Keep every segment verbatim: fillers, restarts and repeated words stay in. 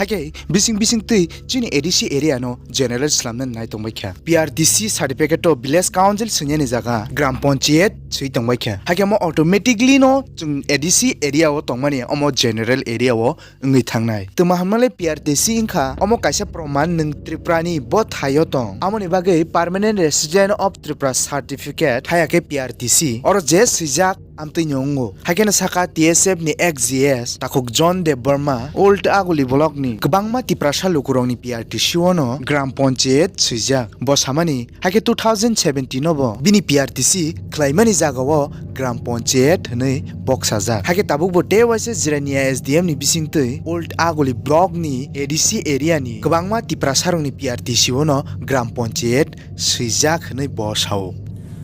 Hakhe bising bising twi chini A D C area no general slamna nai tongbai kha. P R T C certificate o village council swinani jaga gram panchayat swi tongbai kha. Hakhe mo automatically no chwng A D C area o tongmani omo general area o wngwi thangnai. Twma hwnmale P R T C wngkha omo kaisa proman nwng Tripura ni bo thaio tong. Amoni bagwi permanent resident of Tripura certificate haya khe P R T C. Oro je swijak amtwino wngo. Haikhe no saka T S F ni ex G S takhuk John Debbarma Old Aguli block ni kwbangma Tiprasa lukurokni P R T C o no gram panchayat swijak. Bo samani haikhe two thousand seventeen o bo bini P R T C khlaimani jagao gram panchayat hwnwi boksajak. Haikhe tabukbo tei waisa Jirania S D M ni bisingtwi Old Aguli block ni A D C area ni kwbangma Tiprasa rokni P R T C o no gram panchayat swijak hwnwi bo sao.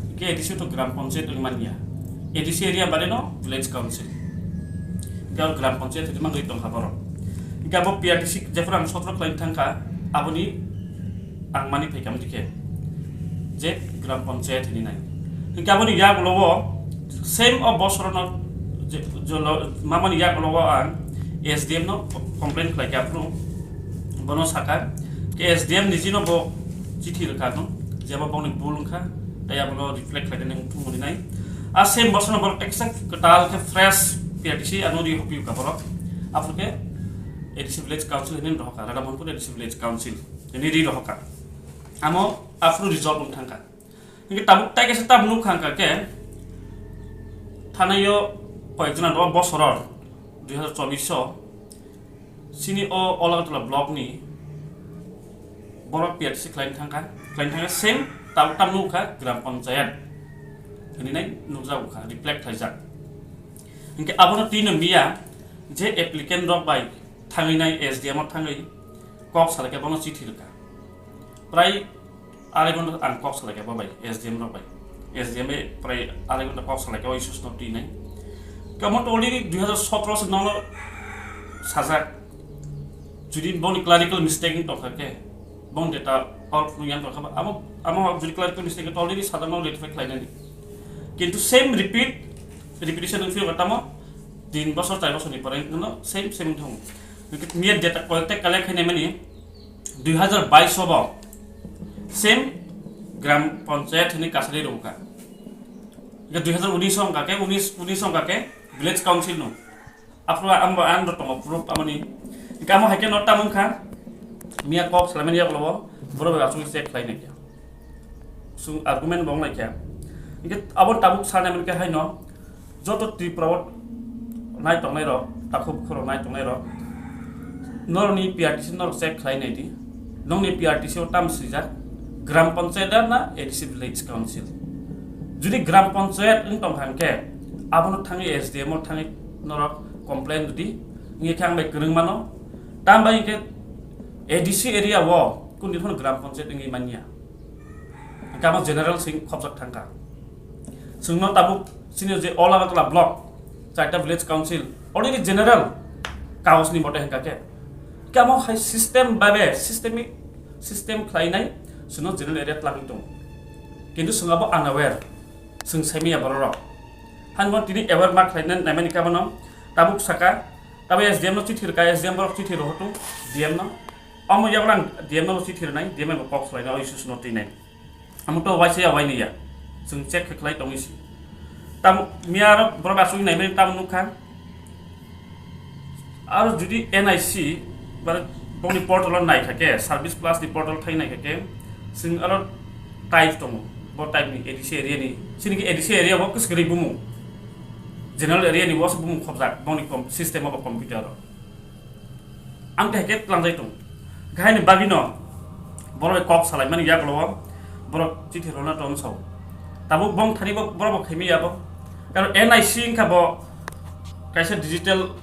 Hingke A D C to gram panchayat wngwi manya. A D C area bare no village council. Hingke aro gram panchayat hwnwi mangwi tongkha borok. Hingke abo P R T C jephuru ang sotro khlai thangkha, aboni ang mani phaikha mudi khe je gram panchayat hwnwi nai. Hingke aboni yagulo o same o bosorono je, jolo, mamani yagulo o ang S D M no complain khlaikha aphuru bono sakha ke S D M nijino bo chithi rwkha no, jeba bongni bul wngkha, tei abono reflect khlainani wngthung mani nai. A same bosorono borok teksa kwtal khe fresh P R T C ano ri hopi wngkha borok. Aphuru khe A D C Village Council hwnwi rohorkha, Radhamohanpur A D C Village Council hwnwi ri rohorkha. Amo aphuru result wng thangkha. Hingke tabuk tai kaisa tabuk nukha hingka khe thanaio koyekjona do bosoro dui hazar chobbish o chini o Olagartala block ni borok P R T C khlaina thangkha, khlaina thangkha same tabuk tam nukha gram panchayat hwnwi nai nukjago kha, reflect khlaijak. Hingke abono twi nw miya je applicant rok bai thangwi nai S D M o thangwi kok salai khe bono chithi rwkha. Prai arai ghonta ang kok salai khe bo bai S D M rok bai. S D M bai prai arai ghonta kok salai khe o issues no twi nai. Kamo to already dui hazar sotro se nono sajak. Judi boni clerical mistake wng tongkha khe, bong data all phunuk yang tongkha ba, amo, amo judi clerical mistake wng tongkha already sajak no rectify khlai nani. Kintu same repeat, repetition wng phiyok tamo, tin bosor, char bosor ni pore no same, same wng thung. Miya data collect, collect khainai mani dui hazar bais o bo same gram panchayat hwnwi kasari rwkha. Hingke dui hazar unis o wngkha khe, unis, unis o wngkha khe village council no. Aphuru ang bo, ang bo tongo proof amoni. Hingke amo hai khe no tamo wngkha, miya kok salaimani yagulo bo borok bai asugwi check khlai nai khe. Chwng argument bo wnglai kha. Hingke abo tabuk sanai mankhe haino, joto Tripura o nai tongnai rok, takhuk bukhuk rok nai tongnai rok, norokni P R T C norok check khlai nai di, nokni P R T C o tam swijak, Gram Panchayat na A D C Village Council. Jodi Gram Panchayat wng tong kha hwnkhe, abono thangwi S D M o thangwi norok complain rwdi, wngya khe ang bai kwrwng mano. Tambai hwnkhe A D C area o kunu phano Gram Panchayat wngwi manya. Hingke amo general sing khopjak thangkha. Chwngno tabuk chini je All Agartala block, chaita village council, already general kagojni mote hingka khe. Hingke amo hai system babe, systemic, system khlainai chwngno general area twlangwi tongo. Kintu chwng abo unaware, chwng saimanya bororok. Hanbo tini aware ma khlaina naimani kabono tabuk saka, tabo S D M no chithi rwkha, S D M borok chithi rohotu D M no. Omo yagulang D M no chithi rwnai, D M bo kok salainai, o issues no twinai. Amo to waisa ya, waini ya. Chwng check khe khlai tongwi si. Tam miya aro borok asugwi naimani tamo nukha. Aro jodi N I C ba boni portal o nai kha khe, Service Plus ni portal thai nai kha khe, chwng aro type tongo. Bo type ni A D C area ni. Chini khe A D C area bo kwswk kwrwi bumung. General area ni bo se bumung khobjak, boni com-, system o bo computer o. Ang khe hai khe tlangjai tong. Khe haini bagwino borok bai kok salaimani yagulo o borok chithi rwna tong sao. Tabuk bong thani bo borok bo khaimai ya bo. Karon N I C wngkha bo kaisa digital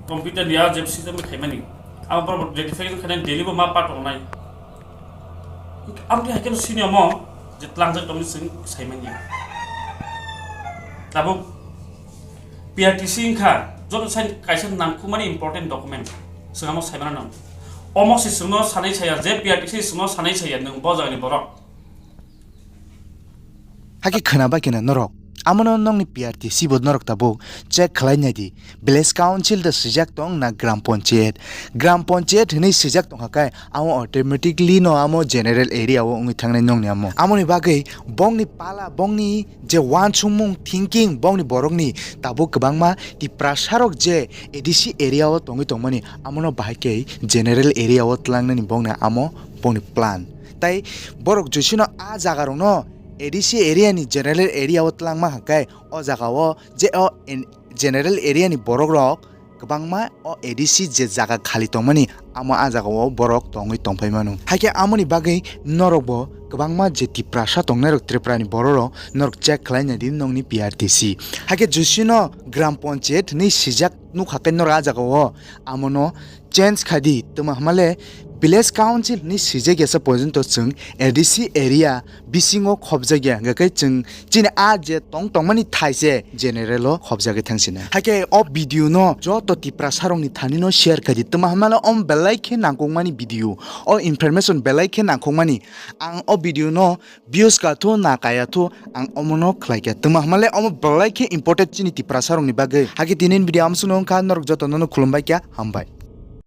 computer ni a jeb system khaimani. Abo borok bo rectification khainai daily bo ma pa tongnai. Ang khe hai khe sini omo je tlangjak tongni chwng saimanya. Tabuk P R T C wngkha joto sai kaisa nangkukmani important document. Chwng amo saimano nang. Omo se chwngno sanai saya je P R T C chwngno sanai saya nwng bo jagani borok. Hakhe khwna bai khe norok Amono nongni P R T C bo norok tabuk check khlai nai di. Village Council da swijak tong na Gram Panchayat. Gram Panchayat hinwi swijak tongkha khe amo automatically no amo general area o wngwi thangnai nongni amo. Amoni bagwi bongni pala, bongni je uansukmung, thinking, bongni borokni tabuk kwbangma Tiprasarok je A D C area o tongwi tongmani, amono bahai khe general area o tlangnani bongni amo bongni plan. Tai borok jisino a jaga rokno A D C area ni general area o tlangma hwnkhe o jaga o je o en-, general area ni borok rok kwbangma o A D C je jaga khali tongmani, amo a jaga o borok tongwi tongphai mano. Haikhe amoni bagwi norok bo kwbangma je Tiprasa tongnai rok, Tripura ni borok rok norok check khlai nai di nongni P R T C. Haikhe jisino Gram Panchayat hinwi swijak nukha khe norok a jaga o amono change kha di, tamo hwnmale Village Council hinwi swijak ya sa porjonto chwng A D C area bisingo khobjak ya, hwnkhe chwng chini a je tong tongmani thai se general o khobjagwi thang sina. Haikhe o video no joto Tiprasa rokni thani no share kha di, tamo hwnmale om belai khe nangkukmani video, o information belai khe nangkukmani. Ang o video no views ka thu na kaya thu ang omono khlai kha, tamo hwnmale omo belai khe important chini Tiprasa rokni bagwi. Haikhe tini video amsukno wngkha, norok joto nono khulumbai kha, hambai.